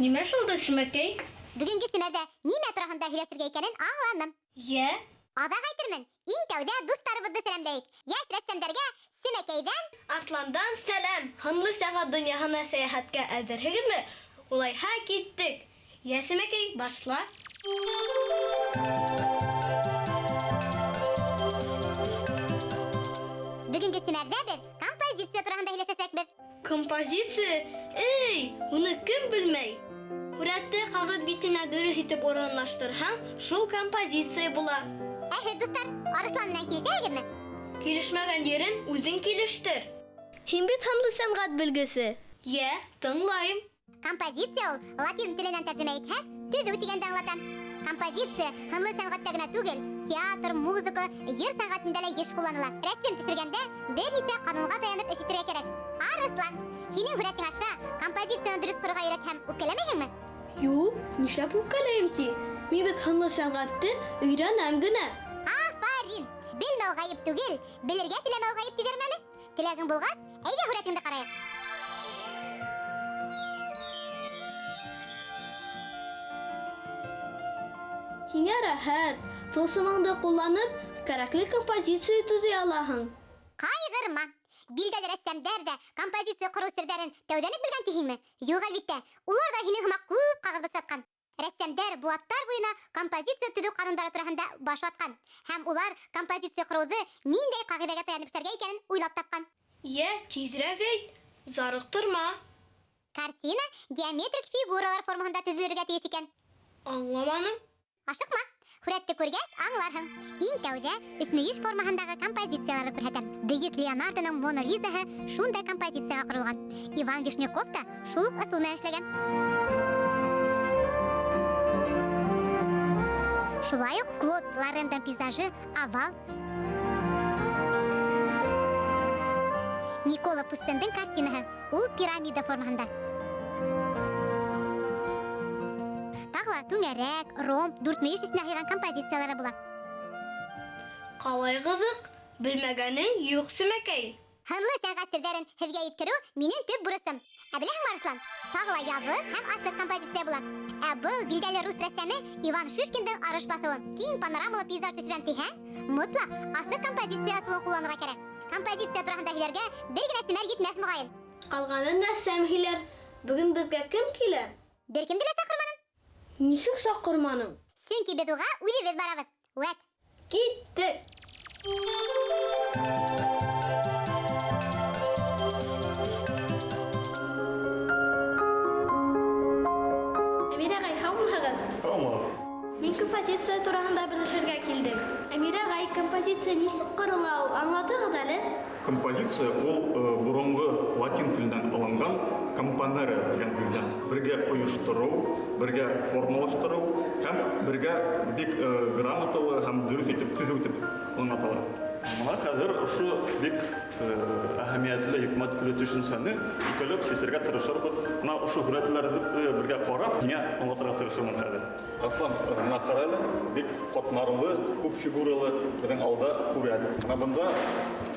Нимә шулды, Семәкәй? Бөгөнгө семәрҙә нимә тураһында һөйләшергә икәнен аңланым. Йә? Аҙаҡ әйтермен, иң тәүҙә дуҫтарыбыҙҙы сәләмләйек. Йәш рәссамдәргә Семәкәйҙән. Арҫландан сәләм! Һынлы сәғәт донъяһына сәйәхәткә әҙерһегеҙме? Улайһа, киттек! Йә, Семәкәй, башла! Бөгөнгө семәрҙә беҙ композиция тураһында һөйләшәсәкбеҙ. Композиция? Эй, уны кем белмәй? Һүрәтте ҡағыҙ битенә дөрөҫ итеп урынлаштырһаң, шул композиция була. Ә һеҙ, дуҫтар, Арыҫлан менән килешәһегеҙме? Килешмәгән ерен үҙең килештер. Һин бит һынлы сәнғәт белгесе. Йә, тыңлайым. Композиция ул, латин теленән тәржемә итһәк, төҙөү тигәнде аңлата. Композиция һынлы сәнғәттә генә түгел, театр, музыка, йыр сәнғәтендә лә еш ҡулланыла. Рәсем төшөргәндә бер нисә ҡанунға таянып эш итергә кәрәк. Арыҫлан, һинең һүрәтең аша композицияны дөрөҫ ҡорорға өйрәтһәм, үпкәләмәйһеңме? Юҡ, нишләп үпкәләйем ти? Мин бит һынлы сәнғәтте өйрәнәм генә. Афарин! Белмәү ғәйеп түгел, белергә теләмәү ғәйеп тиҙәрме әле? Теләгең булғас, әйҙә һүрәтеңде ҡарайыҡ. Һиңә рәхәт, тылсымыңды ҡулланып, кәрәкле композиция төҙөй алаһың. Ҡайғырма! Билдәле рәссамдәр ҙә композиция ҡороу серҙәрен тәүҙән үк белгән тиһеңме? Юҡ, әлбиттә, улар ҙа һинең һымаҡ күп ҡағыҙ бысратҡан. Рәссамдәр быуаттар буйына композиция төҙөү ҡанундары тураһында баш ватҡан һәм улар композиция ҡороуҙы ниндәй ҡағиҙәгә таянып эшләргә икәнен уйлап тапҡан. Йә, тиҙерәк әйт, зарыҡтырма. Картина геометрик фигуралар формаһында төҙөлөргә тейеш икән. Аңламаным. Ашыҡма, һүрәтте күргәс аңларһың. Иң тәүҙә өсмөйөш формаһындағы композицияларҙы күрһәтәм. Бөйөк Леонардоның Мона Лизаһы шундай композицияға ҡоролған. Иван Вишняков та шул уҡ ысул менән эшләгән. Шулай уҡ Клод Лорендың пейзажы овал. Никола Пуссендың картинаһы ул пирамида формаһында. Тағы ла түңәрәк, ромб, дүртмөйөш эсенә һыйған композициялар ҙа була. Ҡалай ҡыҙыҡ, белмәгәнең юҡ, Семәкәй. Һынлы сәнғәт серҙәрен һеҙгә еткереү минең төп бурысым. Ә беләһеңме, Арыҫлан, тағы ла ябыҡ һәм асыҡ композиция була. Ә был билдәле рус рәссамы Иван Шишкиндың арыш баҫыуы. Киң панорамалы пейзаж төшөрәм тиһәң, мотлаҡ асыҡ композиция ысулын ҡулланырға кәрәк. Композиция тураһында һөйләргә бер генә семәр етмәҫ моғайын. Ҡалғанын рәссам һөйләр. Бөгөн беҙгә кем килә? Бер кемде лә саҡырманым. Нисек саҡырманың? Сөнки беҙ уға үҙебеҙ барабыҙ. Үәт. Киттек. Әмир ағай, һаумыһығыҙ? Һаумы. Мин композиция тураһында белешергә килдем. Әмир ағай, композиция нисек ҡорола ул? Аңлатығыҙ әле. Композиция ул боронғо латин теленән алынған компонере тигән һүҙҙән. Бергә ойоштороу, бергә формалаштырыу һәм бергә бик грамоталы һәм дөрөҫ итеп төҙөү тип аңлатыла. Бына хәҙер ошо бик әһәмиәтле хикмәт көлө төшөнсәне икәүләп сисергә тырышырбыҙ. Бына ошо һүрәтләрҙе бергә ҡарап, һиңә аңлатырға тырышырмын хәҙер. Арыҫлан, бына ҡара әле, бик ҡатмарлы, күп фигуралы беҙҙең алда һүрәт. Бына бында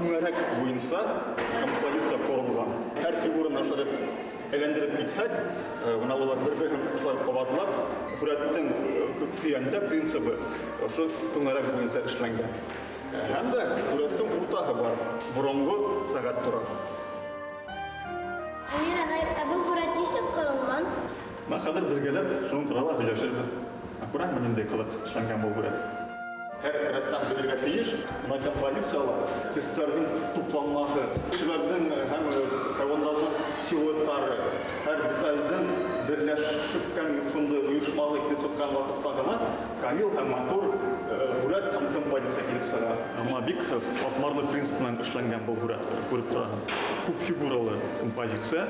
түңәрәк буйынса композиция ҡоролған. Һәр фигураны ошолай әйләндереп китһәк, бына улар бер-береһен ошолай ҡабатлап, һүрәттең көйәнтә принцибы ошо түңәрәк буйынса эшләнгән. Һәм дә һүрәттең уртаһы бар, боронғо сәғәт тора. Әмир ағай, ә был һүрәт нисек ҡоролған? Бына хәҙер бергәләп шуның турала һөйләшербеҙ. Күрәһеңме, ниндәй ҡыҙыҡ эшләнгән был һүрәт? Һәр рәссам белергә тейеш, бына композицияла төҫтәрҙең тупланмаһы, кешеләрҙең һәм хайуандарҙың силуэттары, һәр деталдең берләшепкән шундай ойошмалы килеп сыҡҡан ваҡытта ғына камил һәм матур һүрәт һәм композиция килеп сыға. Бына бик ҡатмарлы принцип менән эшләнгән был һүрәт, күреп тораһың. Күп фигуралы композиция,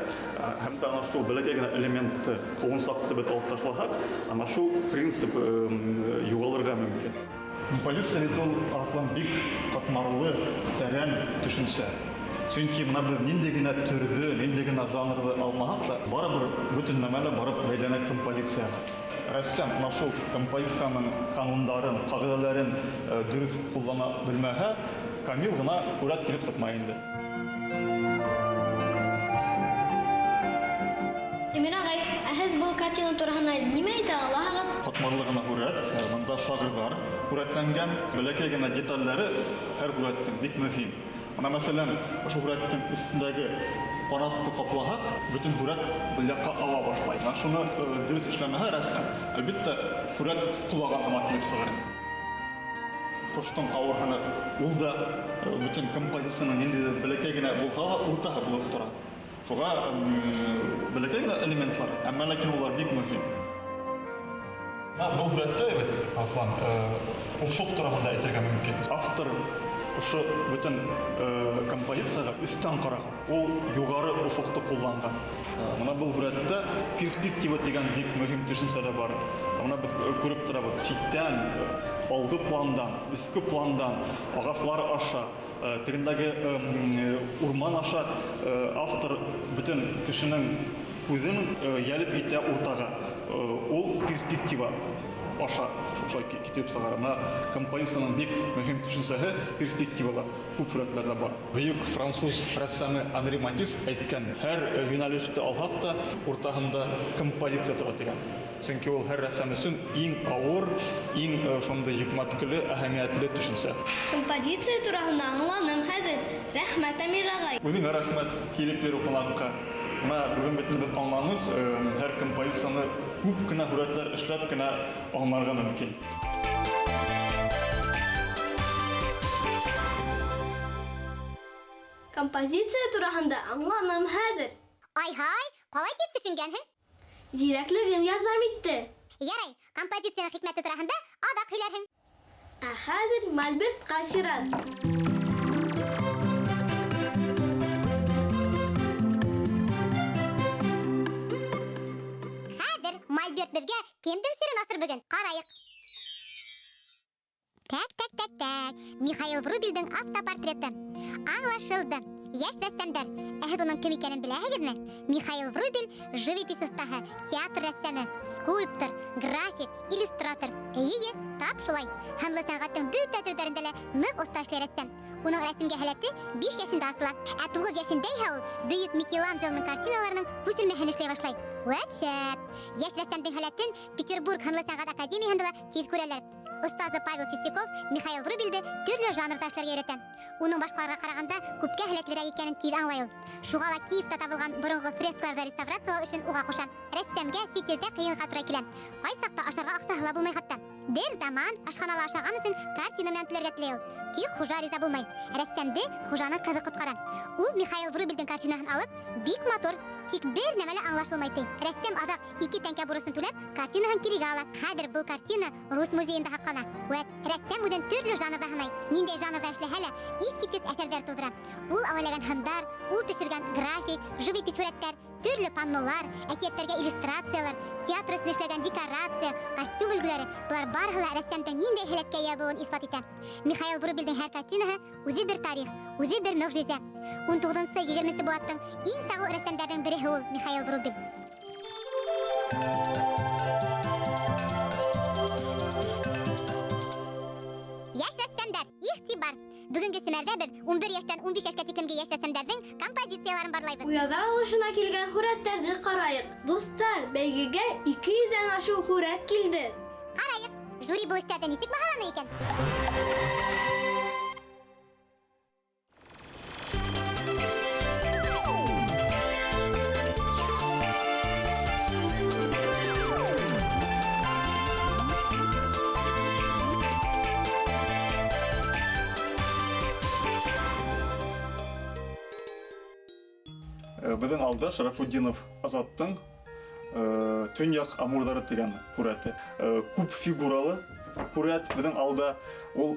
һәм дә ана шул бәләкәй генә элементты, ҡолонсаҡты беҙ алып ташлаһаҡ, ана шул принцип юғалырға мөмкин. Композиция бит ул, Арыҫлан, бик ҡатмарлы, тәрән төшөнсә. Сөнки бына беҙ ниндәй генә төрҙө, ниндәй генә жанрҙы алмаһаҡ та, барыбер бөтөн нәмә лә барып бәйләнә композицияға. Рәссам бына шул композицияның ҡанундарын, ҡағиҙәләрен дөрөҫ ҡуллана белмәһә, камил ғына һүрәт килеп сыҡмай инде. Әмир ағай, ә һеҙ һеҙ был картина тураһында нимә әйтә алаһығыҙ? Ҡатмарлы ғына һүрәт, бында шағирҙар һүрәтләнгән, бәләкәй генә детальдәре һәр һүрәттең бик мөһим. Бына мәҫәлән, ошо һүрәттең өҫтөндәге ҡанатты ҡаплаһаҡ, бөтөн һүрәт был яҡҡа ава башлай. Бына шуны дөрөҫ эшләмәһә рәссам, әлбиттә, һүрәт ҡолаған һымаҡ килеп сығыр. Ҡоштоң ҡауырһыны, ул да бөтөн композицияның ниндәйҙер бәләкәй генә булһа ла уртаһы булып тора. Шуға бәләкәй генә элементлар, әммә ләкин улар бик мөһим. Был һүрәттә бит, Арыҫлан, офоҡ тураһында әйтергә мөмкин. Автор ошо бөтөн композицияға өҫтән ҡараған, ул юғары офоҡто ҡулланған. Бына был һүрәттә перспектива тигән бик мөһим төшөнсә лә бар. Бына беҙ күреп торабыҙ, ситтән, алғы пландан, өҫкө пландан, ағаслар аша, тегендәге урман аша автор бөтөн кешенең күҙен йәлеп итә уртаға. Ул перспектива аша шулай китереп сығара. Бына композицияның бик мөһим төшөнсәһе перспективала күп һүрәтләрҙә бар. Бөйөк француз рәссамы Анри Матисс әйткән, һәр йүнәлеште алһаҡ та уртаһында композиция тора тигән. Сөнки ул һәр рәссам өсөн иң ауыр, иң шундай йөкмәткеле, әһәмиәтле төшөнсә. Композиция тураһында аңланым хәҙер. Рәхмәт, Әмир ағай. Үҙеңә рәхмәт, килеп йөрөү ҡунаҡҡа. Бына бөгөн бит беҙ аңланыҡ, һәр композицияны күп кенә һүрәтләр эшләп кенә аңларға мөмкин. Композиция тураһында аңланым хәҙер. Ай-һай, ҡалай тиҙ төшөнгәнһең? Зирәклегем ярҙам итте. Ярай, композицияның хикмәте тураһында аҙаҡ һөйләрһең. Ә хәҙер мольбертҡа сират. Хәҙер мольберт беҙгә кемдең серен асыр бөгөн? Ҡарайыҡ. Тәк, тәк, тәк, тәк. Михаил Врубелдең автопортреты. Аңлашылды. Йәш рәссамдар, ә һеҙ уның кем икәнен беләһегеҙме? Михаил Врубель живопись оҫтаһы, театр рәссамы, скульптор, график, иллюстратор. Эйе, тап шулай. Һынлы сәнғәттең бөтә төрҙәрендә лә ныҡ оҫта эшләй рәссам. Уның рәсемгә һәләте 5 йәшендә асыла. Ә 9 йәшендә иһә ул бөйөк Микеланджелоның картиналарының күсермәһен эшләй башлай. Вәт шәп! Йәш рәссамдың һәләтен Петербург һынлы сәнғәт академияһында ла тиҙ күрәләр. Остазы Павел Чистяков Михаил Врубелде төрлө жанрҙа эшләргә өйрәтә. Уның башҡаларға ҡарағанда күпкә һәләтлерәк икәнен тиҙ аңлай ул. Шуға ла Киевта табылған боронғо фрескаларҙы реставрациялау эшен уға ҡуша. Рәссамгә сит илдә ҡыйынға тура килә. Ҡай саҡта ашарға аҡсаһы ла булмай хатта. Бер заман ашханала ашаған өсөн картина менән түләргә теләй ул. Тик хужа риза булмай. Рәссамды хужаның ҡыҙы ҡотҡара. Ул Михаил Врубелдең картинаһын алып, бик матур, тик бер нәмә лә аңлашылмай ти. Рәссам аҙаҡ 2 тәңкә бурысын түләп, картинаһын кирегә ала. Хәҙер был картина Рус музейында һаҡлана. Вәт, рәссам үҙен төрлө жанрҙа һынай. Ниндәй жанрҙа эшләһә лә, иҫ киткес әҫәрҙәр тыуҙыра. Ул әүәләгән һындар, ул төшөргән график, живопись һүрәттәр, төрлө паннолар, әкиәттәргә иллюстрациялар, театр өсөн эшләгән декорация, костюм өлгөләре, былар барыһы ла рәссамдың ниндәй һәләткә эйә булыуын иҫбат итә. Михаил Врубелдең һәр картинаһы үҙе бер тарих, үҙе бер мөғжизә. Ун туғыҙынсы, егерменсе быуаттың иң сағыу рәссамдарҙың береһе ул Михаил Врубель. Йәш рәссамдар, иғтибар! Бөгөнгө семәрҙә беҙ 11 йәштән 15 йәшкә тиклемге йәш рәссамдарҙың композицияларын барлайбыҙ. Уяҙар алышына килгән һүрәттәрҙе ҡарайыҡ. Дуҫтар, бәйгегә 200-дән ашыу һүрәт килде. Ҡарайыҡ, жюри был эштәрҙе нисек баһаланы икән? Беҙҙең алда Шарафутдинов Азаттың Төньяҡ Амурҙары тигән һүрәте. Күп фигуралы һүрәт беҙҙең алда. Ул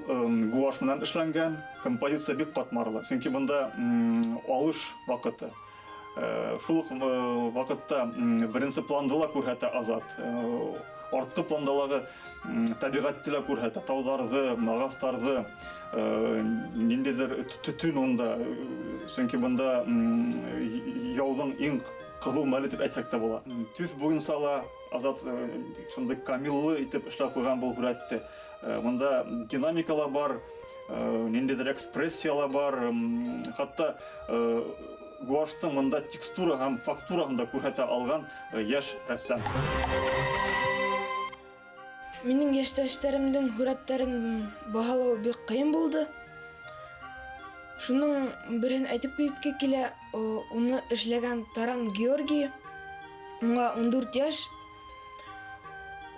гуашь менән эшләнгән, композиция бик ҡатмарлы. Сөнки бында алыш ваҡыты. Шул уҡ ваҡытта беренсе планды ла күрһәтә Азат. Артҡы пландалағы тәбиғәтте лә күрһәтә, тауҙарҙы, ағастарҙы, ниндәйҙер төтөн унда. Сөнки бында яуҙың иң ҡыҙыу мәле тип әйтһәк тә була. Төҫ буйынса ла Азат шундай камиллы итеп эшләп ҡуйған был һүрәтте. Бында динамика ла бар, ниндәйҙер экспрессия ла бар, хатта Гуаштың мында текстура һәм фактураһын да күрһәтә алған йәш рәссам. Минең йәштәштәремдең һүрәттәрен баһалау бик ҡыйын булды. Шуның береһен әйтеп китке килә, уны эшләгән Таран Георгий, уңа 14 йәш.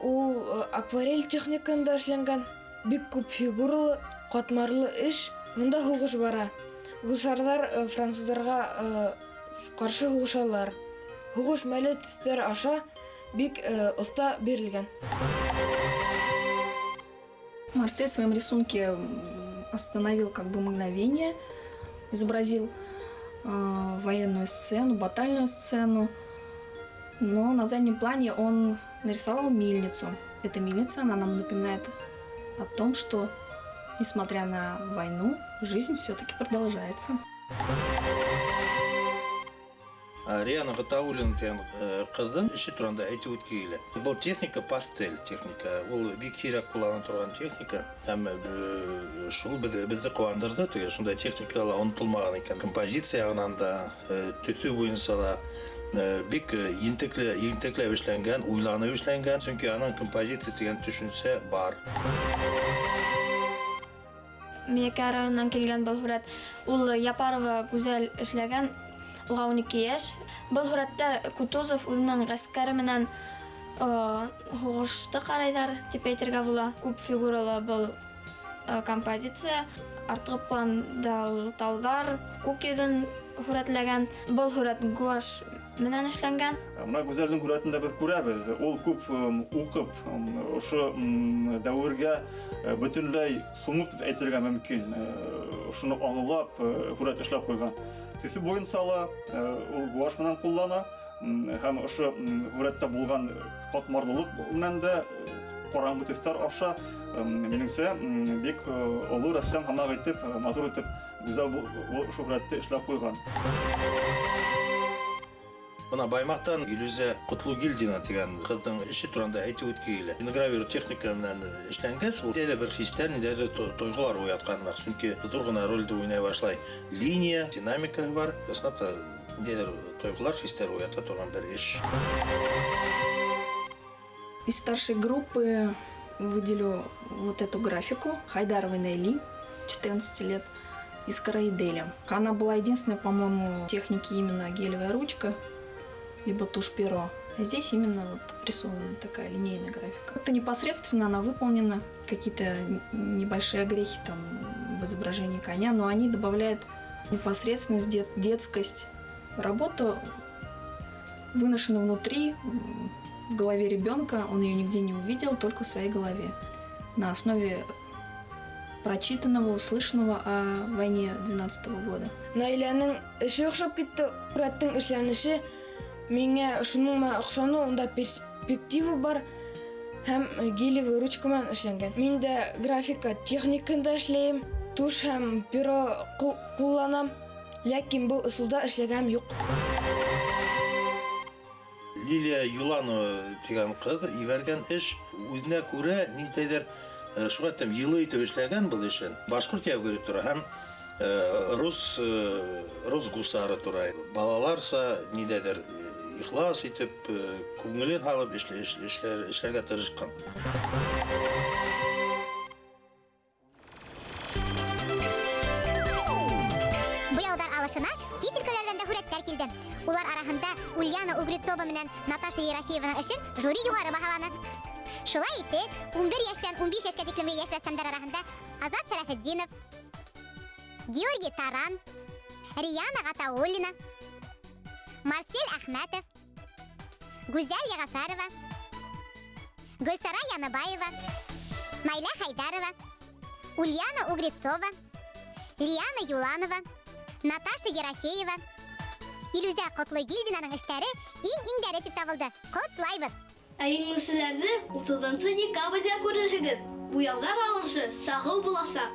Ул акварель техникаһында эшләнгән, бик күп фигуралы, ҡатмарлы эш. Мында һуғыш бара. Гусарҙар француздарға ҡаршы һуғышалар. Һуғыш мәле төҫтәр аша бик оҫта бирелгән. Марсель в своем рисунке остановил как бы мгновение, изобразил военную сцену, батальную сцену, но на заднем плане он нарисовал мельницу. Эта мельница, она нам напоминает о том, что, несмотря на войну, жизнь все-таки продолжается. Риана Гатауллина тигән ҡыҙҙың эше турында әйтеп үтке килә. Был техника пастель техника, ул бик һирәк ҡуллана торған техника. Һәм шул беҙҙе ҡыуандырҙы, теге шундай техникала онотолмаған икән. Композиция яғынан да, төҫө буйынса ла бик ентекләп эшләнгән, уйланып эшләнгән. Сөнки аның композиция тигән төшөнсә бар. Миәкә районынан килгән был һүрәт. Ул Япарова Гүзәл эшләгән. Уға 12 йәш. Был һүрәттә Кутузов үҙенең ғәскәре менән һуғышты ҡарайҙар тип әйтергә була. Күп фигуралы был композиция. Артҡы планда ул тауҙар, күк йөҙөн һүрәтләгән. Был һүрәт гуашь менән эшләнгән. Мына Гүзәлдең һүрәтендә беҙ күрәбеҙ, ул күп уҡып, ошо дәүергә бөтөнләй сумып тип әйтергә мөмкин. Ошоно аңлап һүрәт эшләп ҡуйған. Төҫө буйынса ла ул гуашь менән ҡуллана, һәм ошо һүрәттә булған ҡатмарлылыҡ менән дә ҡараңғы төҫтәр аша, минеңсә, бик оло рәссам һымаҡ итеп, матур итеп Гүзәл ошо һүрәтте эшләп ҡуйған. Бына Баймаҡтан Илүзә Ҡотлогилдина тигән ҡыҙҙың эше турында әйтеп үтке килә. Гравюр техника менән эшләнгәс, ул ниндәйҙер бер хистәр, ниндәйҙер тойғолар уятҡан. Сөнки ҙур ғына ролде уйнай башлай. Линия, динамикаһы бар. Ысынлап та ниндәйҙер тойғолар, хистәр уята торған бер эш. Из старшей группы выделю вот эту графику Хайдаровой Найли, 14 лет, из Караиделя. Она была единственная, по-моему, техники именно гелевая ручка, либо тушь-перо. А здесь именно вот рисована такая линейная графика. Как-то непосредственно она выполнена, какие-то небольшие огрехи там в изображении коня, но они добавляют непосредственность, детскость. Работа выношена внутри, в голове ребенка, он ее нигде не увидел, только в своей голове. На основе прочитанного, услышанного о войне 12-го года. Наиләнең эше оҡшап китте, һүрәттең эшләнеше миңә шуның менән оҡшаны, унда перспектива бар һәм гелевый ручка менән эшләнгән. Мин дә графика техникында эшләйем, тушь һәм перо ҡулланам, ләкин был ысулда эшләгәнем юҡ. Лилия Юланова тигән ҡыҙ ебәргән эш үҙенә күрә ниндәйҙер, шуға әйтәм, йылы итеп эшләгән был эшен. Башҡорт яугире тора һәм рус гусары тора. Балаларса ниндәйҙер ихлас итеп, күңелен һалып эшләргә тырышҡан. Буяуҙар алышына сит өлкәләрҙән дә һүрәттәр килде. Улар араһында Ульяна Угрецова менән Наташа Ерофееваның эшен жюри юғары баһаланы. Шулай итеп, 11 йәштән 15 йәшкә тиклемге йәш рәссамдар араһында Азат Шәрәфетдинов, Георгий Таран, Риана Гатауллина, Марсель Әхмәтов, Гүзәл Яғафарова, Гөлсара Яныбаева, Найля Хайдарова, Ульяна Угрецова, Лиана Юланова, Наташа Ерофеева, Илүзә Ҡотлогилдинаның эштәре иң-иңдәре тип табылды. Ҡотлайбыҙ! Ә еңеүселәрҙе 30 декабрҙә күрерһегеҙ. Буяуҙар алышы сағыу буласаҡ.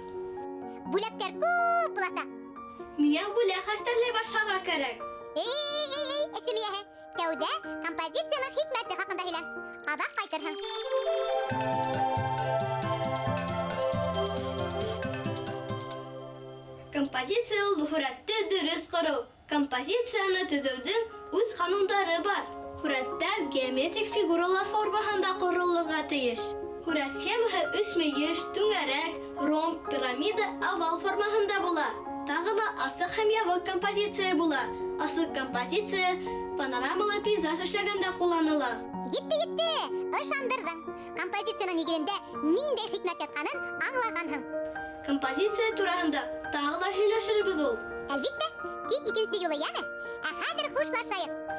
Бүләктәр күп буласаҡ. Миңә бүләк хәстәрләй башларға кәрәк. Эй, эй, эй, эшем эйәһе. Тәүҙә композицияның хикмәте хаҡында һөйлә. Аҙаҡ ҡайтырһың. Композиция ул һүрәтте дөрөҫ ҡороу. Композицияны төҙөүҙең үҙ ҡанундары бар. Һүрәттәр геометрик фигуралар формаһында ҡоролорға тейеш. Һүрәт схемаһы өсмөйөш, түңәрәк, ромб, пирамида, овал формаһында була. Тағы ла асыҡ һәм ябыҡ композиция була. Асыҡ композиция панорамалы пейзаж эшләгәндә ҡулланыла. Етте, етте! Ышандырҙың. Композицияның нигеҙендә ниндәй хикмәт ятҡанын аңлағанһың. Композиция тураһында тағы ла һөйләшербеҙ ул. Әлбиттә, тик икенсе юлы, йәме? Ә хәҙер хушлашайыҡ.